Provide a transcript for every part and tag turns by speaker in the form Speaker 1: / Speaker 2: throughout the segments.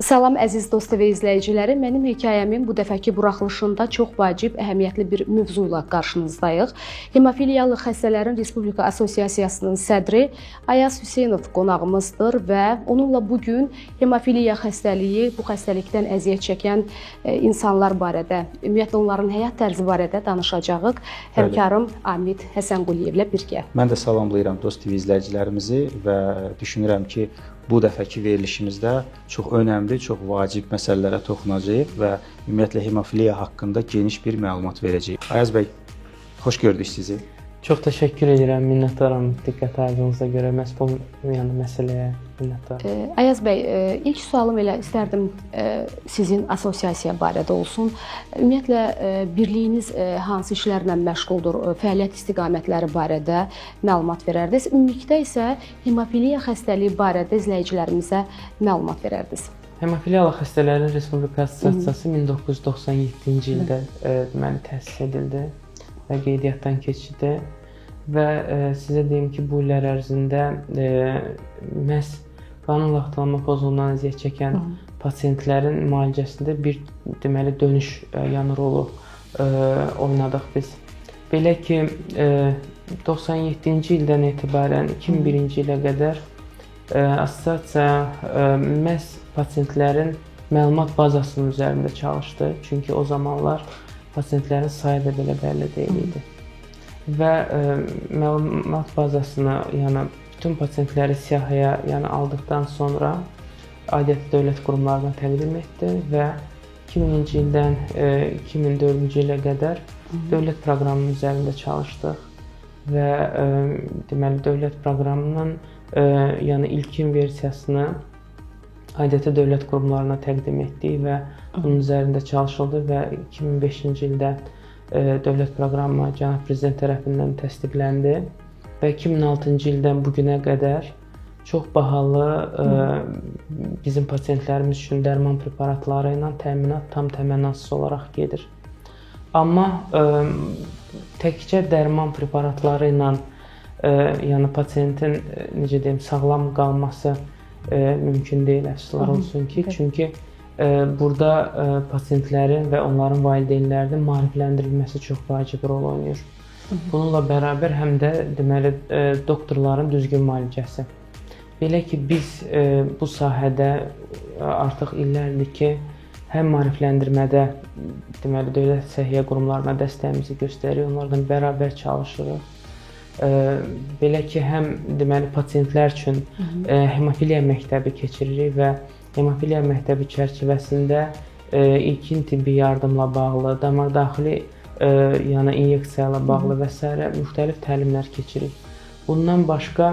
Speaker 1: Salam əziz Dost TV izləyiciləri. Mənim hekayəmin bu dəfəki buraxılışında çox vacib, əhəmiyyətli bir mövzu ilə qarşınızdayıq. Hemofiliyalı xəstələrin Respublika Assosiasiyasının sədri Ayaz Hüseynov qonağımızdır və onunla bu gün hemofiliya xəstəliyi, bu xəstəlikdən əziyyət çəkən insanlar barədə, ümumiyyətlə onların həyat tərzi barədə danışacağıq. Həmkarım Amid Həsənquliyevlə birgə.
Speaker 2: Mən də salamlayıram Dost TV izləyicilərimizi və düşünürəm ki, bu dəfəki verilişimizdə çox önəmli, çox vacib məsələlərə toxunacağıq və ümumiyyətlə hemofiliya haqqında geniş bir məlumat verəcəyik. Ayaz bəy, xoş gördük sizi.
Speaker 3: Çox təşəkkür edirəm, minnətdaram diqqət ayırdığınıza görə məhz bu yəni məsələyə minnətdaram.
Speaker 1: Ayaz bəy, ilk sualım elə istərdim sizin assosiasiya barədə olsun. Ümumiyyətlə birliyiniz hansı işlərlə məşğuldur, fəaliyyət istiqamətləri barədə məlumat verərdiniz. Ümumilikdə isə hemofiliya xəstəliyi barədə izləyicilərimizə məlumat verərdiniz.
Speaker 3: Hemofiliyalı xəstələrin Respublika Assosiasiyası 1997-ci ildə deməli təsis edildi və qeydiyyatdan keçdi və sizə deyim ki, bu illər ərzində məhz qanın laxtalanma pozğunluğundan əziyyət çəkən pasientlərin müalicəsində bir deməli dönüş yəni rolu oynadıq biz. Belə ki, 97-ci ildən etibarən 2001-ci ilə qədər assosiasiya məhz pasientlərin məlumat bazasının üzərində çalışdı. Çünki o zamanlar pasientlərin sayı da belə bəlli deyil idi. Və məlumat bazasını, yəni bütün pasientləri siyahıya yəni aldıqdan sonra aidiyyatı dövlət qurumlarına təqdim etdi və 2000-ci ildən 2004-cü ilə qədər dövlət proqramının üzərində çalışdıq və deməli dövlət proqramının yəni ilkin versiyasını aidiyyatı dövlət qurumlarına təqdim etdik və bunun üzərində çalışıldı və 2005-ci ildə dövlət proqramı cənab prezident tərəfindən təsdiqləndi və 2006-cı ildən bu günə qədər çox bahalı bizim pasientlərimiz üçün dərman preparatları ilə təminat tam təmənnasız olaraq gedir. Amma təkcə dərman preparatları ilə yəni pasientin necə deyim, sağlam qalması mümkün deyil, əfsuslar olsun ki, çünki burada pasientlərin və onların valideynlərinin maarifləndirilməsi çox vacib rol oynayır. Bununla bərabər həm də deməli doktorların düzgün müalicəsi. Belə ki, biz bu sahədə artıq illərdir ki, həm maarifləndirmədə deməli dövlət səhiyyə qurumlarına dəstəyimizi göstəririk, onlarla bərabər çalışırıq. Belə ki, həm deməli pasientlər üçün hemofiliya məktəbi keçiririk və hemofiliya məktəbi çərçivəsində ilkin tibbi yardımla bağlı, damar daxili yəni inyeksiya ilə bağlı və sairə müxtəlif təlimlər keçiririk. Bundan başqa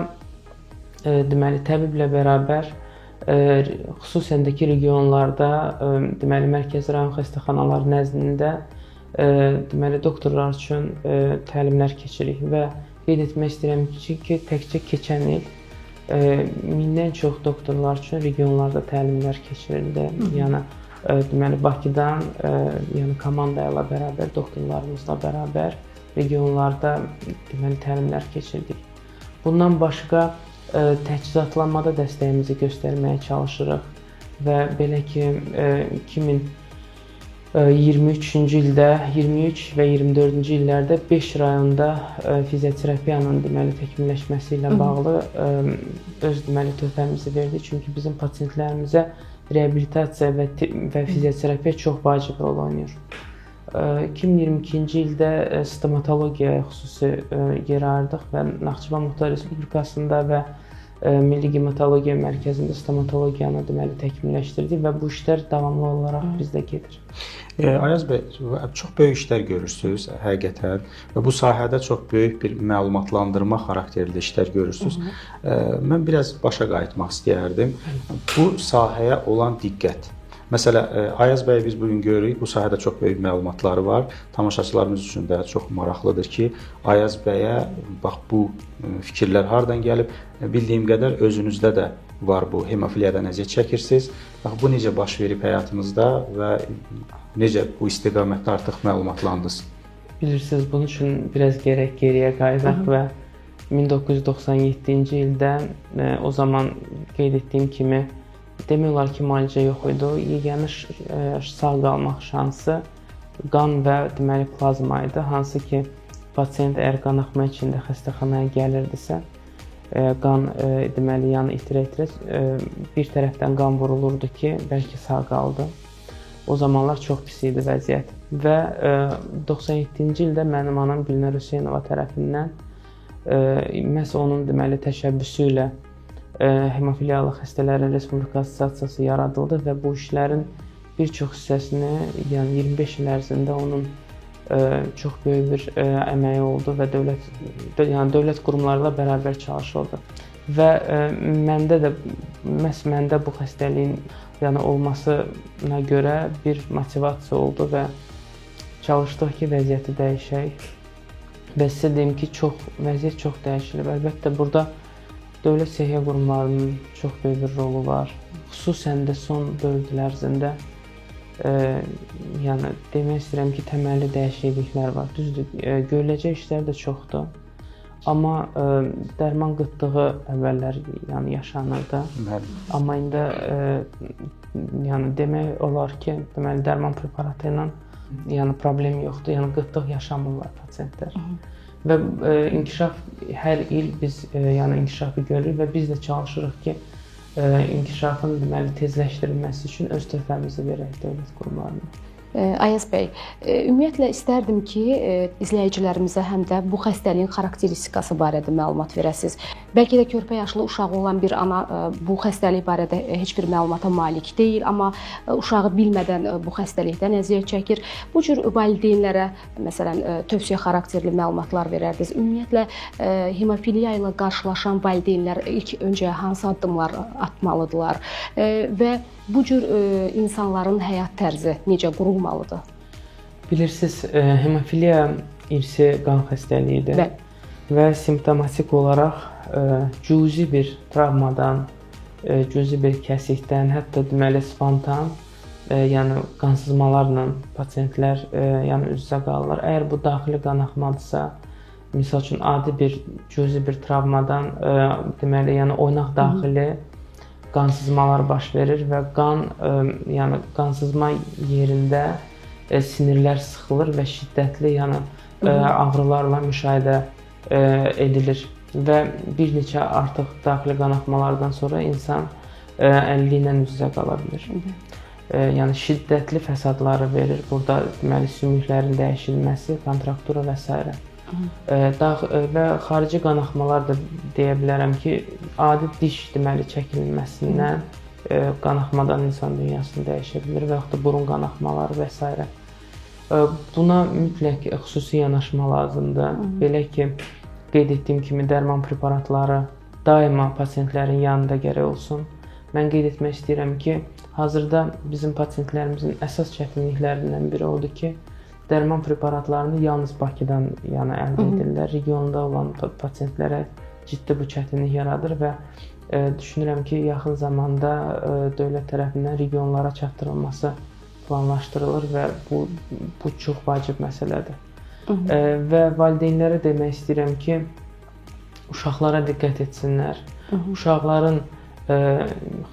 Speaker 3: deməli təbiblə bərabər xüsusən də ki, regionlarda deməli mərkəzi rayon xəstəxanaları nəzdində deməli doktorlar üçün təlimlər keçiririk və qeyd etmək istəyirəm ki, təkcə keçən il 1000-dən çox doktorlar üçün regionlarda təlimlər keçirildi. Yəni deməli Bakıdan yəni komanda ilə bərabər, doktorlarımızla bərabər regionlarda deməli təlimlər keçirdik. Bundan başqa təchizatlanmada dəstəyimizi göstərməyə çalışırıq və belə ki, 2023-cü ildə 23 və 24-cü illərdə 5 rayonda fizioterapiyanın deməli təkmilləşməsi ilə bağlı öz deməli töhfəmizi verdik. Çünki bizim pasientlərimizə reabilitasiya və fizioterapiya çox vacib rol oynayır. 2022-ci ildə stomatologiyaya xüsusi yer ayırdıq və Naxçıvan Muxtar Respublikasında və Milli Hematologiya Mərkəzində stomatologiyanı deməli təkmilləşdirdik və bu işlər davamlı olaraq bizdə gedir.
Speaker 2: Ayaz bəy, çox böyük işlər görürsüz həqiqətən və bu sahədə çox böyük bir məlumatlandırma xarakterli işlər görürsüz. Mən biraz başa qayıtmaq istəyərdim. Bu sahəyə olan diqqət. Məsələ, Ayaz bəy biz bu gün görürük, bu sahədə çox böyük məlumatları var. Tamaşaçılarımız üçün də çox maraqlıdır ki, Ayaz bəyə bax bu fikirlər hardan gəlib? Bildiyim qədər özünüzdə də var bu hemofiliyadan əziyyət çəkirsiniz. Bax bu necə baş verib həyatınızda və necə bu istiqamətdə artıq məlumatlandınız?
Speaker 3: Bilirsiniz, bunun üçün biraz gərək geriyə qayıdaq və 1997-ci ildə o zaman qeyd etdiyim kimi Demək olar ki, müalicə yox idi. Yeganə sağ qalmaq şansı qan və deməli plazma idi. Hansı ki, pasiyent əgər qanaxma içində xəstəxanaya gəlirdisə, qan deməli yəni itirə-itirə bir tərəfdən qan vurulurdu ki, bəlkə sağ qaldı. O zamanlar çox pis idi vəziyyət. Və 97-ci ildə mənim anam Gülnar Hüseynova tərəfindən məhz onun deməli təşəbbüsü ilə Hemofiliyalı Xəstələrin Respublika Assosiasiyası yaradıldı və bu işlərin bir çox hissəsini, yəni 25 il ərzində onun çox böyük bir əməyi oldu və dövlət qurumları ilə bərabər çalışıldı. Və məndə də məhz məndə bu xəstəliyin yəni olmasına görə bir motivasiya oldu və çalışdıq ki, vəziyyəti dəyişək. Və sizə deyim ki, vəziyyət çox dəyişilib. Əlbəttə burada dövlət səhiyyə qurumlarının çox böyük bir rolu var. Xüsusən də son 4 il ərzində yəni demək istəyirəm ki, təməlli dəyişikliklər var. Düzdür, görüləcək işlər də çoxdur. Amma dərman qıtlığı əvvəllər yəni yaşanırdı.
Speaker 2: Bəli.
Speaker 3: Amma indi yəni demək olar ki, deməli dərman preparatı ilə yəni problem yoxdur. Yəni qıtlıq yaşamırlar pasiyentlər. Və inkişaf hər il biz yəni inkişafı görürük və biz də çalışırıq ki, inkişafın deməli tezləşdirilməsi üçün öz töhfəmizi verək dövlət qurumlarına.
Speaker 1: Ayaz bəy, ümumiyyətlə istərdim ki, izləyicilərimizə həm də bu xəstəliyin xarakteristikası barədə məlumat verəsiniz. Bəlkə də körpə yaşlı uşağı olan bir ana bu xəstəlik barədə heç bir məlumata malik deyil, amma uşağı bilmədən bu xəstəlikdən əziyyət çəkir. Bu cür valideynlərə məsələn tövsiyə xarakterli məlumatlar verərdiniz. Ümumiyyətlə hemofiliya ilə qarşılaşan valideynlər ilk öncə hansı addımlar atmalıdırlar və bu cür insanların həyat tərzi necə qurulmalıdır?
Speaker 3: Bilirsiniz, hemofiliya irsi qan xəstəliyidir.
Speaker 1: Bəli.
Speaker 3: Və simptomatik olaraq cüzi bir travmadan, cüzi bir kəsikdən, hətta deməli spontan, yəni qansızmalarla pasiyentlər yəni üz-üzə qalırlar. Əgər bu daxili qanaxmadırsa, misal üçün adi bir cüzi bir travmadan deməli yəni oynaq daxili qansızmalar baş verir və qan yəni qansızma yerində sinirlər sıxılır və şiddətli yəni ağrılarla müşahidə edilir və bir neçə artıq daxili qanaxmalardan sonra insan əlilliklə üz-üzə qala bilir. Yəni şiddətli fəsadları verir. Burada deməli sümüklərin dəyişilməsi, kontraktura və s. Və xarici qanaxmalar da deyə bilərəm ki, adi diş deməli çəkilməsindən qanaxmadan insan dünyasını dəyişə bilir və yaxud da burun qanaxmaları və s. Buna mütləq xüsusi yanaşma lazımdır. Belə ki, qeyd etdiyim kimi dərman preparatları daima pasiyentlərin yanında gərək olsun. Mən qeyd etmək istəyirəm ki, hazırda bizim pasiyentlərimizin əsas çətinliklərindən biri odur ki, dərman preparatlarını yalnız Bakıdan yəni əldə edirlər. Regionda olan pasiyentlərə ciddi bu çətinlik yaradır və düşünürəm ki, yaxın zamanda dövlət tərəfindən regionlara çatdırılması planlaşdırılır və bu çox vacib məsələdir. Və valideynlərə demək istəyirəm ki, uşaqlara diqqət etsinlər. Uşaqların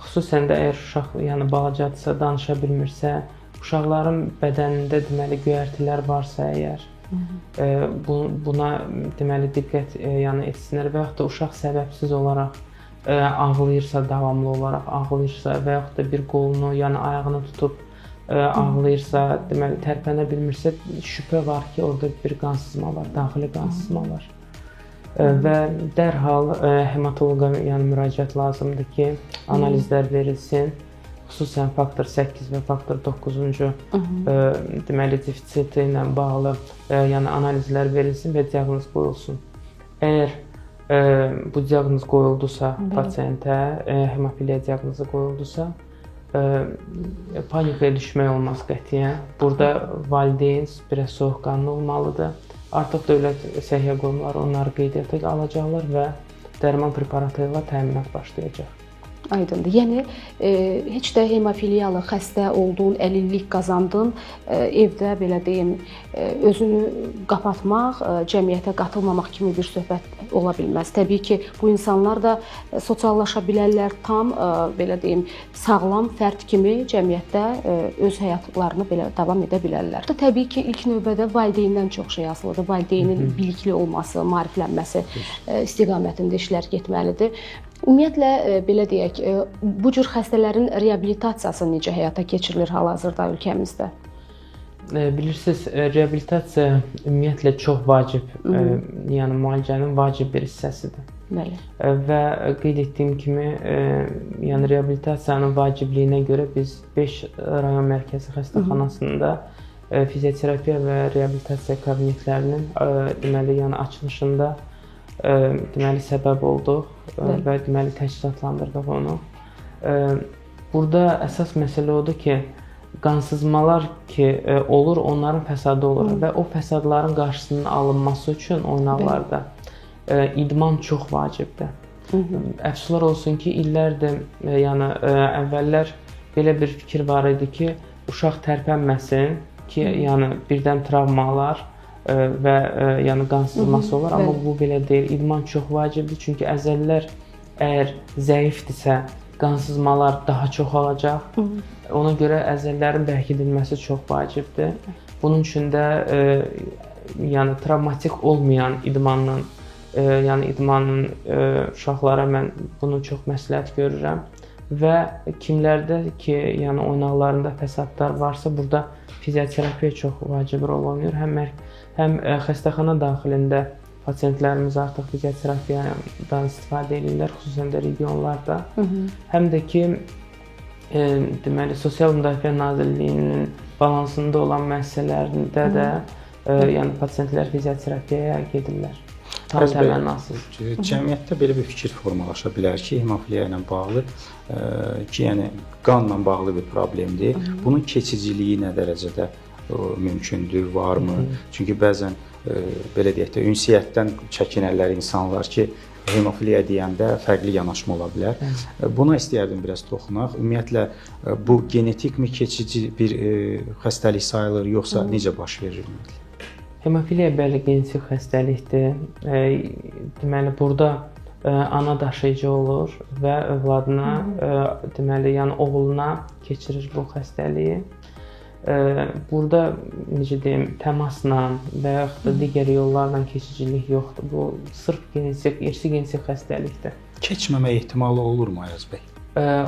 Speaker 3: xüsusən də əgər uşaq yəni balacadırsa, danışa bilmirsə, uşaqların bədənində deməli göyərtilər varsa əgər, buna deməli diqqət yəni etsinlər və yaxud da uşaq səbəbsiz olaraq ağlayırsa, davamlı olaraq ağlayırsa və yaxud da bir qolunu, yəni ayağını tutub ağlayırsa, deməli tərpənə bilmirsə, şübhə var ki, orada bir qansızma var, daxili qansızma var. Və dərhal hematoloqa yəni müraciət lazımdır ki, analizlər verilsin. Xüsusən faktor 8 və faktor 9-cu deməli defisiti ilə bağlı yəni analizlər verilsin və diaqnoz qoyulsun. Əgər bu diaqnoz qoyuldusa pasientə, hemofiliya diaqnozu qoyuldusa, panikaya düşmək olmaz qətiyyən. Burada valideyn biraz soyuqqanlı olmalıdır. Artıq dövlət səhiyyə qurumları onları qeydiyyata alacaqlar və dərman preparatı ilə təminat başlayacaq.
Speaker 1: Aydındır. Yəni heç də hemofiliyalı xəstə olduğun, əlillik qazandın, evdə belə deyim, özünü qapatmaq, cəmiyyətə qatılmamaq kimi bir söhbət ola bilməz. Təbii ki, bu insanlar da sosiallaşa bilərlər, tam belə deyim, sağlam fərd kimi cəmiyyətdə öz həyatlarını belə davam edə bilərlər. Təbii ki, ilk növbədə valideyndən çox şey asılıdır. Valideynin bilikli olması, maariflənməsi istiqamətində işlər getməlidir. Ümumiyyətlə belə deyək, bu cür xəstələrin reabilitasiyası necə həyata keçirilir hal-hazırda ölkəmizdə?
Speaker 3: Bilirsiniz, reabilitasiya ümumiyyətlə çox vacib, yəni müalicənin vacib bir hissəsidir.
Speaker 1: Bəli.
Speaker 3: Və qeyd etdiyim kimi, yəni reabilitasiyanın vacibliyinə görə biz 5 rayon mərkəzi xəstəxanasında fizioterapiya və reabilitasiya kabinetlərinin deməli, yəni açılışında deməli səbəb olduq və deməli təchizatlandırdıq onu. Burada əsas məsələ odur ki, qansızmalar ki olur, onların fəsadı olur və o fəsadların qarşısının alınması üçün oynaqlarda idman çox vacibdir. Əfsuslar olsun ki, illərdir, yəni əvvəllər belə bir fikir var idi ki, uşaq tərpənməsin ki, yəni birdən travma alar və yəni qansızması olar, amma bu belə deyil. İdman çox vacibdir, çünki əzələlər əgər zəifdirsə, qansızmalar daha çox olacaq. Ona görə əzələlərin bərkidilməsi çox vacibdir. Bunun üçün də yəni travmatik olmayan idmanla, yəni idmanın uşaqlara mən bunu çox məsləhət görürəm və kimlərdə ki, yəni oynaqlarında fəsadlar varsa, burada fizioterapiya çox vacib rol oynayır. Həm xəstəxana daxilində pasientlərimiz artıq fizioterapiyadan istifadə edirlər, xüsusən də regionlarda. Həm də ki, deməli, Sosial Müdafiə Nazirliyinin balansında olan müəssisələrində də yəni pasientlər fizioterapiyaya gedirlər. Tam təmənnasız.
Speaker 2: Cəmiyyətdə belə bir fikir formalaşa bilər ki, hemofiliya ilə bağlı ki, yəni qanla bağlı bir problemdir. Bunun keçiciliyi nə dərəcədə mümkündür, varmı? Çünki bəzən belə deyək də ünsiyyətdən çəkinərlər insanlar ki, hemofiliya deyəndə fərqli yanaşma ola bilər. Buna istəyərdim biraz toxunaq. Ümumiyyətlə bu genetikmi keçici bir xəstəlik sayılır, yoxsa necə baş verir ümumiyyətlə?
Speaker 3: Hemofiliya bəli genetik xəstəlikdir. Deməli burada ana daşıyıcı olur və övladına, deməli, yəni oğluna keçirir bu xəstəliyi. Burada necə deyim, təmasla və yaxud da digər yollarla keçicilik yoxdur. Bu sırf genetik, irsi genetik xəstəlikdir.
Speaker 2: Keçməmə ehtimalı olurmu Ayaz bəy?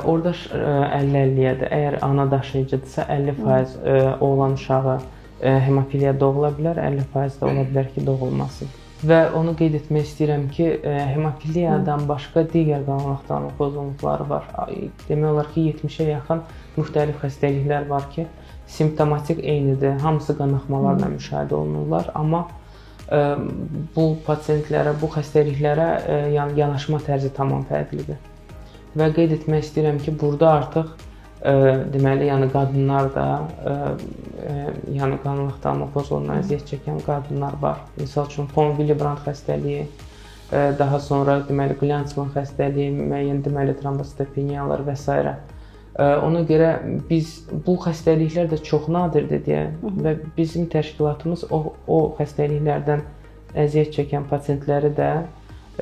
Speaker 3: Orada 50-50-yədir. Əgər ana daşıyıcıdırsa 50% oğlan uşağı hemofiliya doğula bilər, 50% də ola bilər ki, doğulmasın. Və onu qeyd etmək istəyirəm ki, hemofiliyadan başqa digər qanlaxdanma pozğunluqları var. Demək olar ki, 70-ə yaxın müxtəlif xəstəliklər var ki, simptomatik eynidir, hamısı qanaxmalarla müşahidə olunurlar, amma bu pasientlərə, bu xəstəliklərə yəni yanaşma tərzi tamam fərqlidir. Və qeyd etmək istəyirəm ki, burada artıq deməli, yəni qadınlar da, yəni qanlaxdanma pozğunluğundan əziyyət çəkən qadınlar var. Misal üçün, von Willebrand xəstəliyi, daha sonra deməli Glanzmann xəstəliyi, müəyyən deməli trombositopeniyalar və s. Ona görə biz bu xəstəliklər də çox nadirdir deyə və bizim təşkilatımız o xəstəliklərdən əziyyət çəkən pasientləri də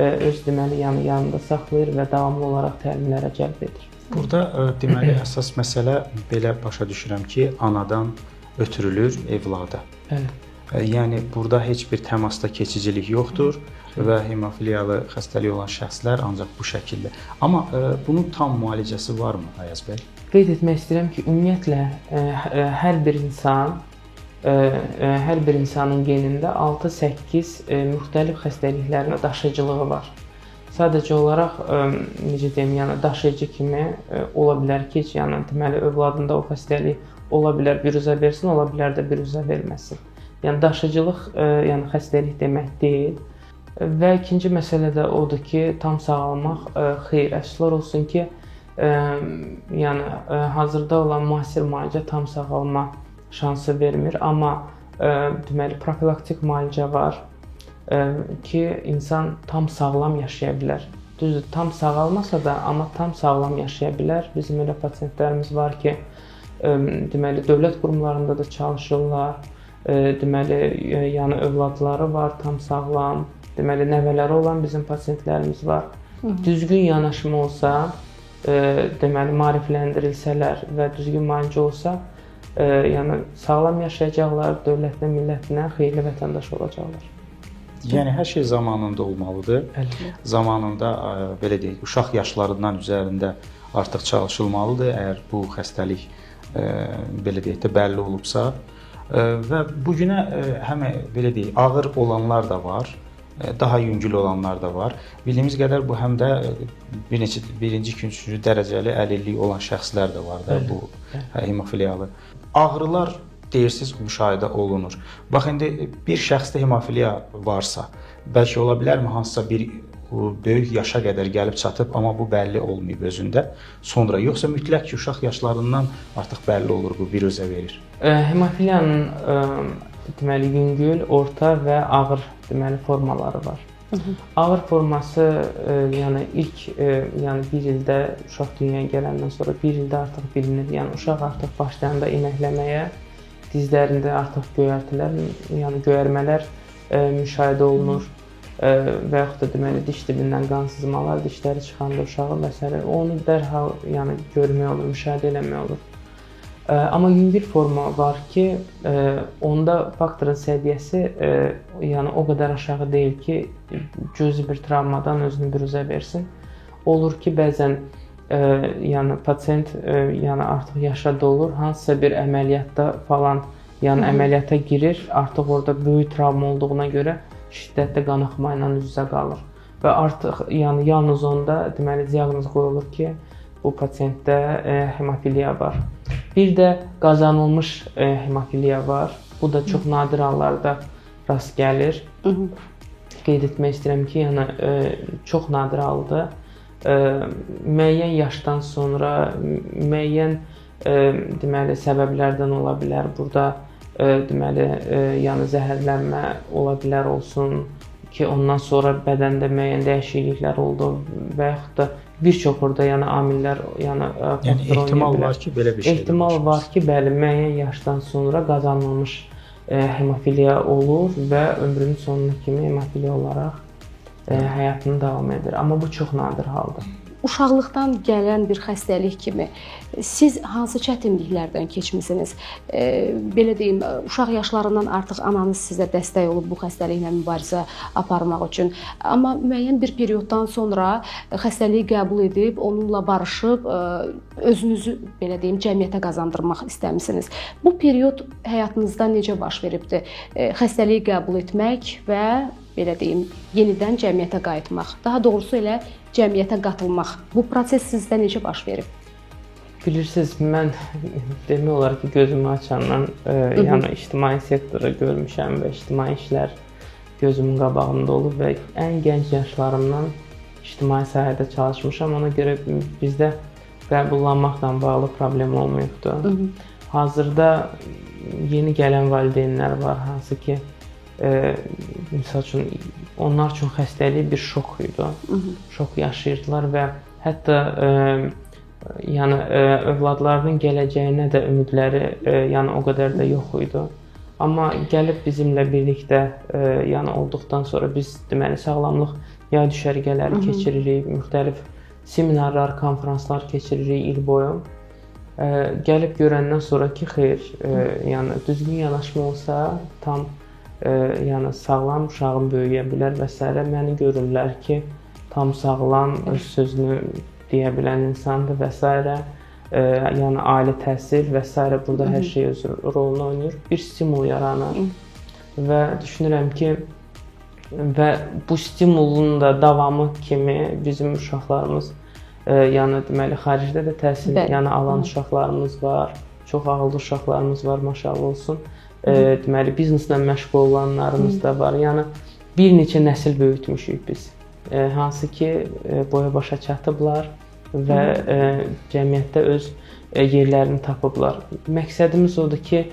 Speaker 3: öz deməli yəni yanında saxlayır və davamlı olaraq təlimlərə cəlb edir.
Speaker 2: Burada deməli əsas məsələ belə başa düşürəm ki, anadan ötürülür evlada.
Speaker 3: Bəli.
Speaker 2: Yəni burada heç bir təmasda keçicilik yoxdur və hemofiliyalı xəstəliyi olan şəxslər ancaq bu şəkildə. Amma bunun tam müalicəsi varmı Ayaz bəy?
Speaker 3: Qeyd etmək istəyirəm ki, ümumiyyətlə hər bir insan, hər bir insanın genində 6-8 müxtəlif xəstəliklərin daşıyıcılığı var. Sadəcə olaraq necə deyim, yəni daşıyıcı kimi ola bilər ki, yəni deməli övladında o xəstəlik ola bilər biruzə versin, ola bilər də biruzə verməsin. Yəni daşıyıcılıq yəni xəstəlik demək deyil. Və ikinci məsələ də odur ki, tam sağalmaq xeyr, əfsuslar olsun ki, yəni hazırda olan müasir müalicə tam sağalma şansı vermir, amma deməli profilaktik müalicə var ki, insan tam sağlam yaşaya bilər. Düzdür, tam sağalmasa da, amma tam sağlam yaşaya bilər. Bizim elə pasientlərimiz var ki, deməli dövlət qurumlarında da çalışırlar. Deməli, yəni övladları var, tam sağlam. Deməli nəvələri olan bizim pasientlərimiz var. Düzgün yanaşma olsa, deməli maarifləndirilsələr və düzgün müalicə olsa, yəni sağlam yaşayacaqlar, dövlətinə, millətinə xeyirli vətəndaş olacaqlar.
Speaker 2: Yəni hər şey zamanında olmalıdır.
Speaker 3: Bəli.
Speaker 2: Zamanında belə deyək, uşaq yaşlarından üzərində artıq çalışılmalıdır. Əgər bu xəstəlik belə deyək də bəlli olubsa və bu günə həm belə deyək, ağır olanlar da var, daha yüngül olanlar da var. Bildiyimiz qədər bu həm də bir neçə birinci, ikinci, üçüncü dərəcəli əlilliyi olan şəxslər də var da bu hemofiliyalı. Ağrılar deyirsiniz müşahidə olunur. Bax indi bir şəxsdə hemofiliya varsa, bəlkə ola bilərmi hansısa bir böyük yaşa qədər gəlib çatıb, amma bu bəlli olmayıb özündə. Sonra yoxsa mütləq ki, uşaq yaşlarından artıq bəlli olur bu biruzə verir.
Speaker 3: Hemofiliyanın deməli yüngül, orta və ağır deməli formaları var. Ağır forması yəni ilk yəni bir ildə uşaq dünyaya gələndən sonra bir ildə artıq bilinir. Yəni uşaq artıq başlayanda iməkləməyə, dizlərində artıq göyərtilər, yəni göyərmələr müşahidə olunur və yaxud da deməli diş dibindən qan sızmalar, dişləri çıxanda uşağın və sairə, onu dərhal yəni görmək olur, müşahidə eləmək olur. Amma yüngül forma var ki, onda faktorun səviyyəsi yəni o qədər aşağı deyil ki, cüzi bir travmadan özünü büruzə versin. Olur ki, bəzən yəni pasient yəni artıq yaşa dolur, hansısa bir əməliyyatda falan, yəni əməliyyata girir, artıq orada böyük travma olduğuna görə şiddətli qanaxma ilə üz-üzə qalır və artıq yəni yalnız onda deməli diaqnoz qoyulur ki, bu pasientdə hemofiliya var. Bir də qazanılmış hemofiliya var. Bu da çox nadir hallarda rast gəlir. Qeyd etmək istəyirəm ki, yəni çox nadir haldır. Müəyyən yaşdan sonra müəyyən deməli səbəblərdən ola bilər. Burada deməli yəni zəhərlənmə ola bilər olsun ki, ondan sonra bədəndə müəyyən dəyişikliklər oldu və yaxud da bir çox orada yəni amillər, yəni
Speaker 2: ehtimal var ki, belə bir şey.
Speaker 3: Ehtimal var ki, bəli, müəyyən yaşdan sonra qazanılmış hemofiliya olur və ömrünün sonuna kimi hemofiliya olaraq həyatını davam edir. Amma bu çox nadir haldır.
Speaker 1: Uşaqlıqdan gələn bir xəstəlik kimi siz hansı çətinliklərdən keçmisiniz? Belə deyim, uşaq yaşlarından artıq ananız sizə dəstək olub bu xəstəliklə mübarizə aparmaq üçün. Amma müəyyən bir perioddan sonra xəstəliyi qəbul edib, onunla barışıb, özünüzü belə deyim, cəmiyyətə qazandırmaq istəmisiniz. Bu period həyatınızda necə baş veribdi? Xəstəliyi qəbul etmək və belə deyim, yenidən cəmiyyətə qayıtmaq, daha doğrusu elə cəmiyyətə qatılmaq. Bu proses sizdə necə baş verib?
Speaker 3: Bilirsiniz, mən demək olar ki, gözümü açandan yəni ictimai sektoru görmüşəm və ictimai işlər gözümün qabağında olub və ən gənc yaşlarımdan ictimai sahədə çalışmışam. Ona görə bizdə qəbullanmaqla bağlı problem olmayıbdı. Hazırda yeni gələn valideynlər var, hansı ki, misal üçün, onlar üçün xəstəlik bir şok idi. Şok yaşayırdılar və hətta yəni övladlarının gələcəyinə də ümidləri yəni o qədər də yox idi. Amma gəlib bizimlə birlikdə yəni olduqdan sonra biz deməli sağlamlıq yay düşərgələri keçiririk, müxtəlif seminarlar, konfranslar keçiririk il boyu. Gəlib görəndən sonra ki, xeyr, yəni düzgün yanaşma olsa tam yəni sağlam uşağım böyüyə bilər və s. Məni görürlər ki, tam sağlam, öz sözünü deyə bilən insandır və s. Yəni ailə təhsil və s. Burada hər şey öz rolunu oynayır. Bir stimul yaranır və düşünürəm ki, və bu stimulun da davamı kimi bizim uşaqlarımız, yəni deməli xaricdə də təhsil yəni alan uşaqlarımız var, çox ağıllı uşaqlarımız var, maşallah olsun. Deməli bizneslə məşğul olanlarımız da var. Yəni bir neçə nəsil böyütmüşük biz. Hansı ki boya başa çatıblar və cəmiyyətdə öz yerlərini tapıblar. Məqsədimiz odur ki,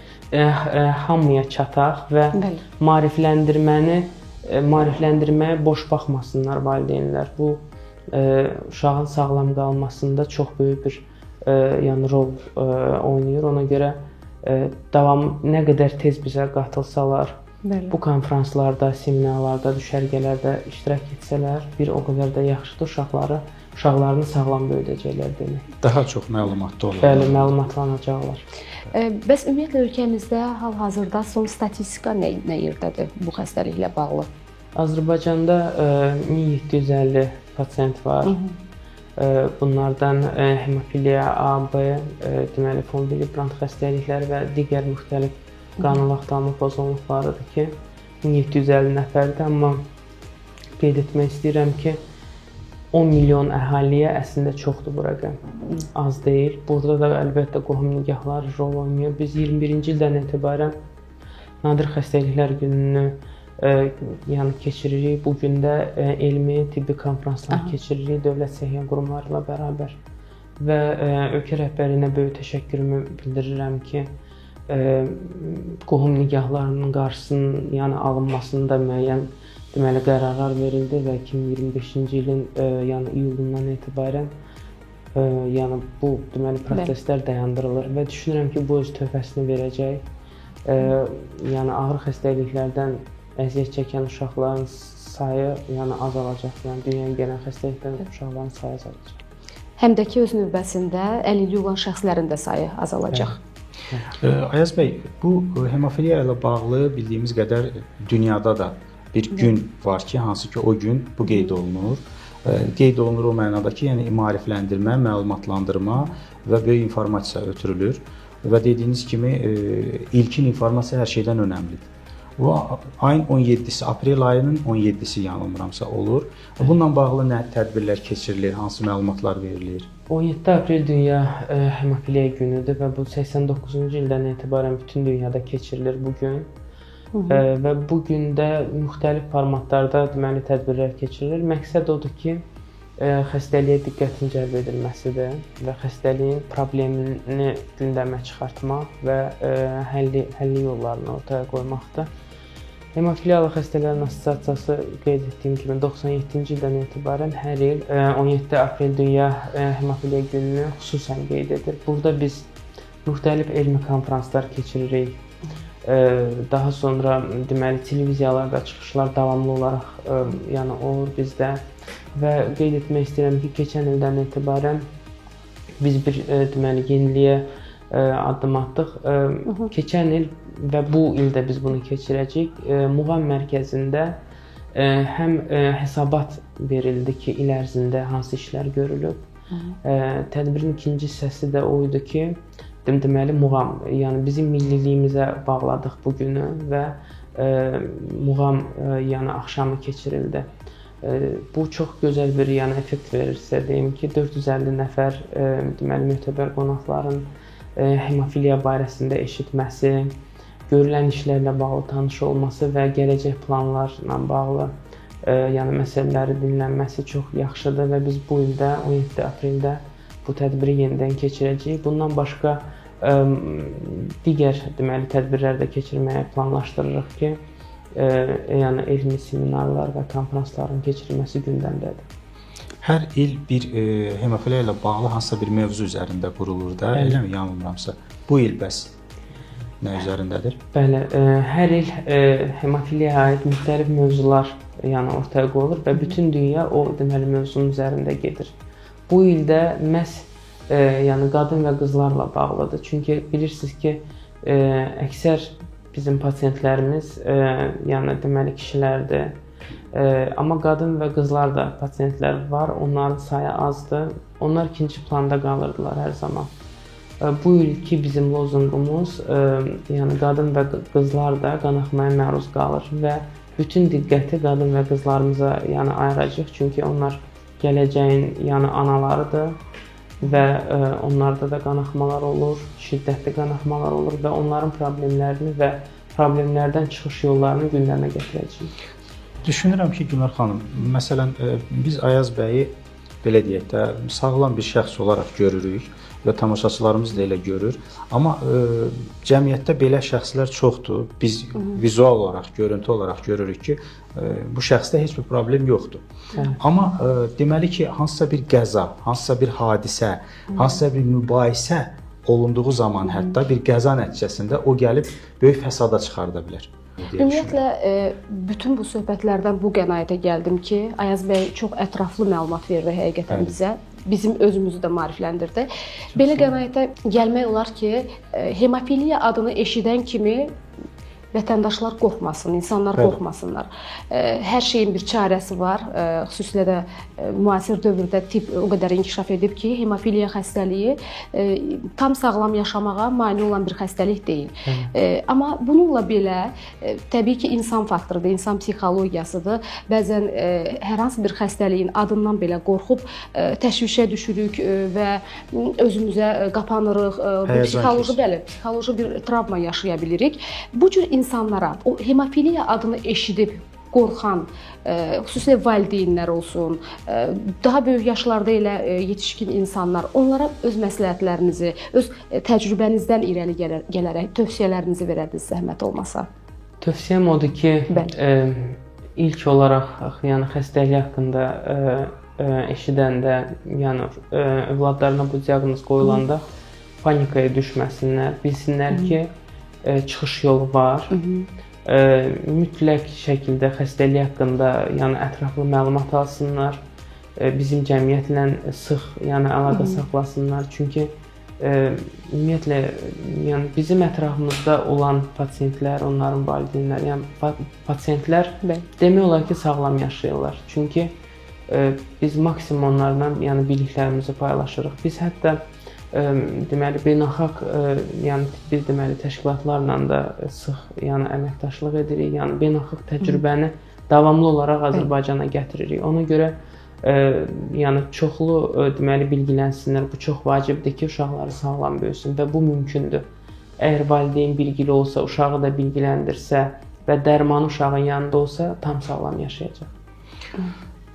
Speaker 3: hamıya çataq və maarifləndirməyə boş baxmasınlar valideynlər. Bu uşağın sağlam qalmasında çox böyük bir yəni rol oynayır. Ona görə davam nə qədər tez bizə qatılsalar, bəli, bu konfranslarda, seminarlarda, düşərgələrdə iştirak etsələr, bir o qədər də yaxşıdır, uşaqlarını sağlam böyüdəcəklər demək.
Speaker 2: Daha çox məlumatlı olurlar.
Speaker 3: Bəli, məlumatlanacaqlar.
Speaker 1: Bəs ümumiyyətlə ölkəmizdə hal-hazırda son statistika nə yerdədir bu xəstəliklə bağlı?
Speaker 3: Azərbaycanda 1750 pasiyent var. Bunlardan hemofiliya A, B, deməli von Willebrand xəstəlikləri və digər müxtəlif qanın laxtalama pozğunluqlarıdır ki, 1750 nəfərdir, amma qeyd etmək istəyirəm ki, 10 milyon əhaliyə əslində çoxdur bu rəqəm. Az deyil. Burada da əlbəttə qohum nigahları rol oynayır. Biz 21-ci ildən etibarən nadir xəstəliklər gününü yəni keçiririk. Bu gündə elmi, tibbi konfranslar keçiririk dövlət səhiyyə qurumları ilə bərabər. Və ölkə rəhbərliyinə böyük təşəkkürümü bildirirəm ki, qohum nigahlarının qarşısının yəni alınmasında müəyyən deməli qərarlar verildi və 2025-ci ilin yəni iyulundan etibarən yəni bu deməli proseslər dayandırılır və düşünürəm ki, bu öz töhfəsini verəcək. Yəni ağır xəstəliklərdən əziyyət çəkən uşaqların sayı yəni azalacaq. Yəni dünyaya gələn xəstəlikdən uşaqların sayı azalacaq.
Speaker 1: Həm də ki öz növbəsində əlilliyi olan şəxslərin də sayı azalacaq.
Speaker 2: Bəli. Ayaz bəy, bu hemofiliya ilə bağlı bildiyimiz qədər dünyada da bir gün var ki, hansı ki o gün bu qeyd olunur. Qeyd olunur o mənada ki, yəni maarifləndirmə, məlumatlandırma və böyük informasiya ötürülür və dediyiniz kimi ilkin informasiya hər şeydən önəmlidir. Bu ayın 17-si, aprel ayının 17-si yanılmıramsa olur. Bununla bağlı nə tədbirlər keçirilir, hansı məlumatlar verilir?
Speaker 3: 17 aprel Dünya Hemofiliya günüdür və bu 89-cu ildən etibarən bütün dünyada keçirilir bu gün. Və bu gündə müxtəlif formatlarda deməli tədbirlər keçirilir. Məqsəd odur ki, xəstəliyə diqqətin cəlb edilməsidir və xəstəliyin problemini gündəmə çıxartmaq və həlli yollarını ortaya qoymaqdır. Hemofiliyalı xəstələrin assosiasiyası qeyd etdiyim kimi 97-ci ildən etibarən hər il 17 aprel Dünya Hemofiliya gününü xüsusən qeyd edir. Burada biz müxtəlif elmi konfranslar keçiririk. Daha sonra deməli televiziyalarda çıxışlar davamlı olaraq yəni olur bizdə və qeyd etmək istəyirəm ki, keçən ildən etibarən biz bir deməli yeniliyə addım atdıq. Keçən il və bu ildə biz bunu keçirəcəyik. Muğam mərkəzində həm hesabat verildi ki, il ərzində hansı işlər görülüb. Tədbirin ikinci hissəsi də o idi ki, deməli muğam, yəni bizim milliliyimizə bağladıq bu günü və muğam yəni axşamı keçirildi. Bu çox gözəl bir yəni effekt verir sizə deyim ki, 450 nəfər deməli mötəbər qonaqların hemofiliya barəsində eşitməsi, görülən işlərlə bağlı tanış olması və gələcək planlarla bağlı yəni məsələləri dinlənməsi çox yaxşıdır və biz bu ildə 17 apreldə bu tədbiri yenidən keçirəcəyik. Bundan başqa digər deməli tədbirlər də keçirməyi planlaşdırırıq ki, yəni elmi seminarlar və konfransların keçirilməsi gündəmdədir.
Speaker 2: Hər il bir hemofiliya ilə bağlı hansısa bir mövzu üzərində qurulur da, eləmi, yanılmıramsa? Bu il bəs nə üzərindədir?
Speaker 3: Bəli, hər il hemofiliyaya aid müxtəlif mövzular yəni ortaya qoyulur və bütün dünya o deməli mövzunun üzərində gedir. Bu ildə məhz yəni qadın və qızlarla bağlıdır. Çünki bilirsiniz ki, əksər bizim pasiyentlərimiz yəni deməli kişilərdir. Amma qadın və qızlar da pasiyentlər var, onların sayı azdır. Onlar ikinci planda qalırdılar hər zaman. Bu ilki bizim lozunqumuz, yəni qadın və qızlar da qanaxmaya məruz qalır və bütün diqqəti qadın və qızlarımıza yəni ayıracağıq. Çünki onlar gələcəyin yəni analarıdır və onlarda da qanaxmalar olur, şiddətli qanaxmalar olur və onların problemlərini və problemlərdən çıxış yollarını gündəmə gətirəcəyik.
Speaker 2: Düşünürəm ki, Gülnar xanım, məsələn, biz Ayaz bəyi belə deyək də, sağlam bir şəxs olaraq görürük və tamaşaçılarımız da elə görür. Amma cəmiyyətdə belə şəxslər çoxdur. Biz vizual olaraq, görüntü olaraq görürük ki, bu şəxsdə heç bir problem yoxdur. Amma deməli ki, hansısa bir qəza, hansısa bir hadisə, hansısa bir mübahisə olunduğu zaman hətta bir qəza nəticəsində o gəlib böyük fəsada çıxarda bilər.
Speaker 1: Ümumiyyətlə bütün bu söhbətlərdən bu qənaətə gəldim ki, Ayaz bəy çox ətraflı məlumat verdi həqiqətən bizə. Bizim özümüzü də maarifləndirdi. Belə qənaətə gəlmək olar ki, hemofiliya adını eşidən kimi vətəndaşlar qorxmasın, insanlar qorxmasınlar. Hər şeyin bir çarəsi var. Xüsusilə də müasir dövrdə tibb o qədər inkişaf edib ki, hemofiliya xəstəliyi tam sağlam yaşamağa mane olan bir xəstəlik deyil. Amma bununla belə təbii ki, insan faktorudur, insan psixologiyasıdır. Bəzən hər hansı bir xəstəliyin adından belə qorxub təşvişə düşürük və özümüzə qapanırıq. Bu psixoloji, bəli, psixoloji bir travma yaşaya bilirik. Bu cür insanlara o hemofiliya adını eşidib qorxan, xüsusilə valideynlər olsun, daha böyük yaşlarda elə yetişkin insanlar, onlara öz məsləhətlərinizi, öz təcrübənizdən irəli gələrək tövsiyələrinizi verərdiniz zəhmət olmasa.
Speaker 3: Tövsiyəm odur ki, ilk olaraq, yəni xəstəlik haqqında eşidəndə, yəni övladlarına bu diaqnoz qoyulanda panikaya düşməsinlər, bilsinlər ki, çıxış yolu var. Mütləq şəkildə xəstəlik haqqında, yəni ətraflı məlumat alsınlar. Bizim cəmiyyətlə sıx, yəni əlaqə saxlasınlar. Çünki ümumiyyətlə, yəni bizim ətrafımızda olan pasientlər, onların valideynləri, yəni pasientlər demək olar ki, sağlam yaşayırlar. Çünki biz maksimum onlarla, yəni biliklərimizi paylaşırıq. Biz hətta deməli beynəlxalq, yəni tibbi deməli təşkilatlarla da sıx, yəni əməkdaşlıq edirik. Yəni beynəlxalq təcrübəni davamlı olaraq Azərbaycana gətiririk. Ona görə yəni çoxlu deməli bilgilənsinlər. Bu çox vacibdir ki, uşaqları sağlam böyüsün və bu mümkündür. Əgər valideyn bilgili olsa, uşağı da bilgiləndirsə və dərmanı uşağın yanında olsa, tam sağlam yaşayacaq.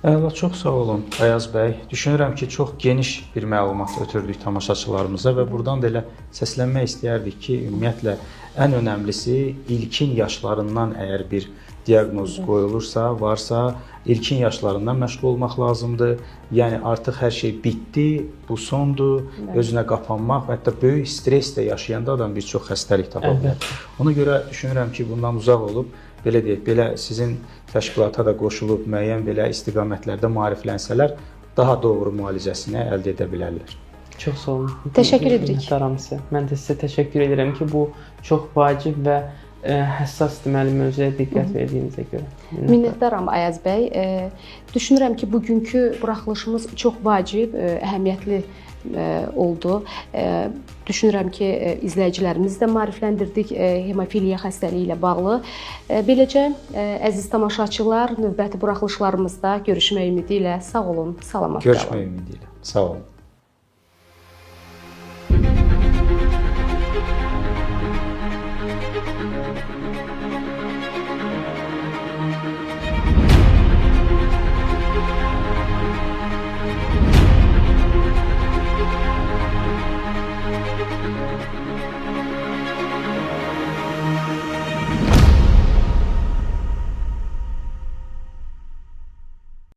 Speaker 2: Əla, çox sağ olun Ayaz bəy. Düşünürəm ki, çox geniş bir məlumat ötürdük tamaşaçılarımıza və buradan da elə səslənmək istəyərdik ki, ümumiyyətlə ən önəmlisi ilkin yaşlarından əgər bir diaqnoz qoyulursa, varsa, ilkin yaşlarından məşğul olmaq lazımdır. Yəni artıq hər şey bitdi, bu sondur, özünə qapanmaq, hətta böyük stress də yaşayanda adam bir çox xəstəlik tapa bilər. Ona görə düşünürəm ki, bundan uzaq olub, belə deyək, belə sizin təşkilata da qoşulub müəyyən belə istiqamətlərdə maariflənsələr, daha doğru müalicəsini əldə edə bilərlər.
Speaker 3: Çox sağ olun.
Speaker 1: Təşəkkür edirik.
Speaker 3: Minnətdaram sizə. Mən də sizə təşəkkür edirəm ki, bu çox vacib və həssas deməli mövzuya diqqət verdiyinizə görə.
Speaker 1: Minnətdaram Ayaz bəy. Düşünürəm ki, bugünkü buraxılışımız çox vacib, əhəmiyyətli oldu. Düşünürəm ki, izləyicilərimizi də maarifləndirdik hemofiliya xəstəliyi ilə bağlı. Beləcə, əziz tamaşaçılar, növbəti buraxılışlarımızda görüşmək ümidi ilə sağ olun, salamat qalın.
Speaker 2: Görüşmək ümidi ilə. Sağ olun.